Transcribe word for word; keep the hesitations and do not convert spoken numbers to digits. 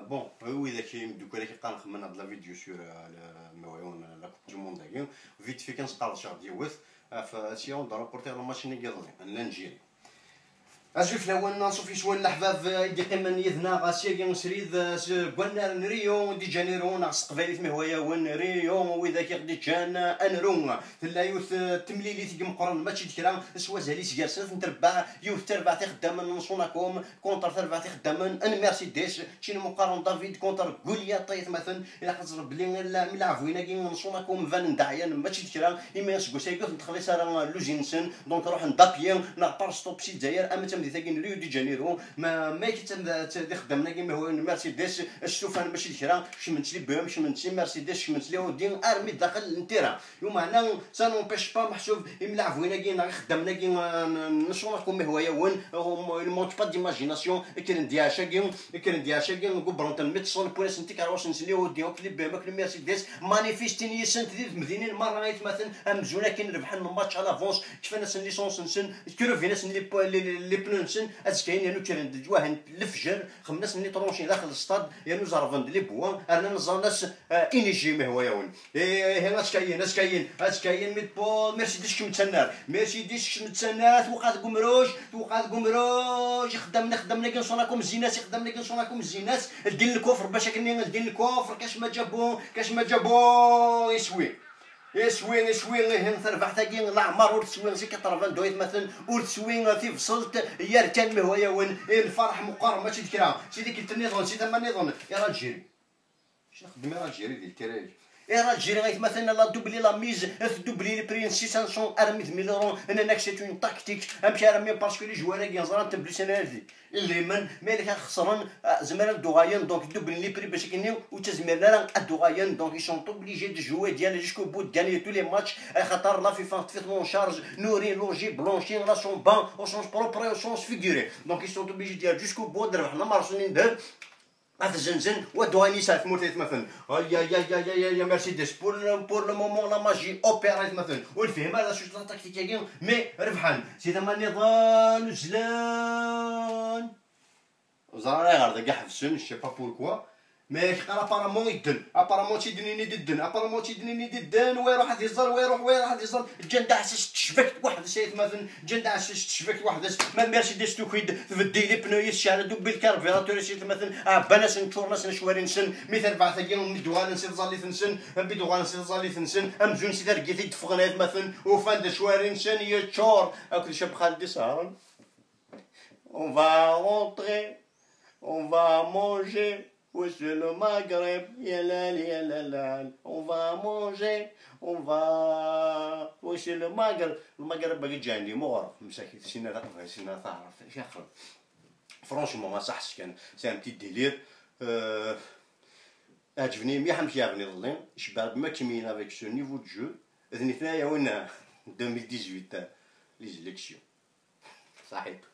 Bon, widak imeddukal-agi qqaren xemmen ad la vidéo sur, euh, le, ma wayon, la Coupe du Monde-agi. Vite fait kan sqerdceɣ-d yiwet ɣef, euh, essayons de reporter le match-nni n yiḍelli n l'Algérie. Azul fell-awen, anṣuf yes-wen leḥbab, euh, i d-iqqimen yid-neɣ, euh, syagi srid, euh, seg wannar n Rio de Janeiro, neɣ s teqbaylit ma ihwa-yawen, Rio, widak i ɣ-d-iǧǧan, euh, ad nru. Tella yiwet, euh, temlilit i imeqqren, mačči d kra, s wazal-is gar snat n trebbaɛ, yiwet terbaɛt ixeddamen n Sonakom, contre terbaɛt ixeddamen n Mercedes, ččin meqqaren David contre Goliath, ay atmaten. Ilaq ad teẓrem belli la-, mi lɛeb win-agi n Sonakom banen-d ɛyan, mačči d kra, imi aseggas-agi ur ten-texlis ara luzin-nsen, donc ruḥen d à pied neɣ par stop si Lezzayer, ama d tamdint-agi n Rio de Janeiro, ma, ma akka d tamda-, d ixeddamen-agi ma ihwa-yawen n Mercedes, stufan mačči d kra, kecmen-tt les B M, kecmen-tt les Mercedes, kecmen-tt les Audi, armi d daxel n terrain. Umeɛna, ça n'empêche pas, meḥsub, imlaɛbwin-agi neɣ ixeddamen-agi, euh, n, n Sonakom ma ihwa-yawen, euh, ils manquent pas d'imagination, kkren-d yeɛca-agi, kkren-d yeɛca-agi, gubbren-ten médecin, wwin-asen tikeṛṛusin-nsen, les Audi, akk les B M, akk les Mercedes, manifestin yis-sent di temdinin merra, ay atmaten, amzun akken rebḥen match à l'avance, kfan-asen licence-nsen, kruvin-asen les po-, les, les, les pneus-nsen, azekka-yin yernu kkren-d leǧwahi n lefjer, xemmen-asen les tronchons daxel n stade, yernu zerben-d les bois, rnan ẓẓan-as, euh, inijji ma ihwa-yawen. Ihi, azekka-yin, azekka-yin, azekka-yin, mi d-, Mercedes kecmet tannar. Mercedes kecmet tannar, twaqeɛ deg umruj, twaqeɛ deg umruj. Ixeddamen, ixeddamen-agi n Sonakom zzin-as, ixeddamen-agi n Sonakom zzin-as. Ldin lkufr, bac akken ldin lkufr, kac ma ǧabu, kac ma ǧabu, iswi. Iswi, iswi, ihi, tarbaɛt-agi, leɛmer ur teswi, si quatre-vingt-deux, ay atmaten, ur teswi tibṣelt, yerkan ma ihwa-yawen, i lferḥ meqqer, mačči d kra. Si tikkelt nniḍen, si tama nniḍen, i Algérie. Acu nxeddem i Algérie di lkara-agi? I Algérie, ay atmaten, elle a doublé la mise, elle a doublé les prix n six cents armi d mille euros, nnan-ak c'est une tactique, amek armi, parce que les joueurs-agi ẓran-ten belli sɛan idrimen, ma yella kan xesren, ah, zemren ad d-uɣalen, donc doublen les prix bac akken ur ttazmiren ara ad d-uɣalen, donc ils sont obligés de jouer, d'y aller jusqu'au bout, de gagner tous les matchs, axaṭer la FIFA teṭṭef-iten en charge, nourri, logé, blanchi, la sont bas, au sens propre et au sens figuré. Donc ils sont obligés d'y aller jusqu'au bout, ad rebḥen amerṣu-nni n ddheb, ad t-zenzen, wa d-uɣalen yesɛa tmurt ay atmaten. Ay, ay, ay, ay, ay, ay, Mercedes. Pour le, pour le moment, la magie opère ay atmaten. Ur nefhim ara d acu la tactique-agi, mais rebḥen. Si tama nniḍen, uzzlen. Ur ẓriɣ ara ayɣer dagi ḥebsen, je sais pas pourquoi. Mais qqar apparemment yedden. Apparemment tidnin i d-idden. Apparemment tidnin i d-idden. Wa iruḥ ad iẓer, wa iruḥ, wa iruḥ ad iẓer. Ǧǧan-d aɛessas s tecbakt weḥd-s ay atmaten. Ǧǧan-d aɛessas s tecbakt weḥd-s. Ma d Mercedes tuki-d, tbeddi les pneus-is, tceɛl-d ubbi lkarburatur-is ay atmaten. Ɛebban-asen, ččuren-asen acwari-nsen. Mi tarbaɛt-agi, mi d-uɣalen si tẓallit-nsen, mi d-uɣalen si tẓallit-nsen, amzun si targit i d-ffɣen ay atmaten, ufan-d acwari-nsen yeččur akked Cabxal d isehṛen. On va rentrer, on va manger, oui, c'est le Maghreb, yalal, yalal, on va manger, on va, oui, c'est le Maghreb. Lmagreb-agi ǧǧan-d imuɣer, msakit, sin ara taqbaylit, sin ara taɛrabt, acu axrem. Franchement, ma saḥ kan, c'est un petit délire. Euh, ɛeǧbni mliḥ amek yeɛben iḍelli, cebbaɣ-d ma kemmlen avec ce niveau de jeu, d nitni ara yawin deux mille dix-huit, les élections. Saḥit.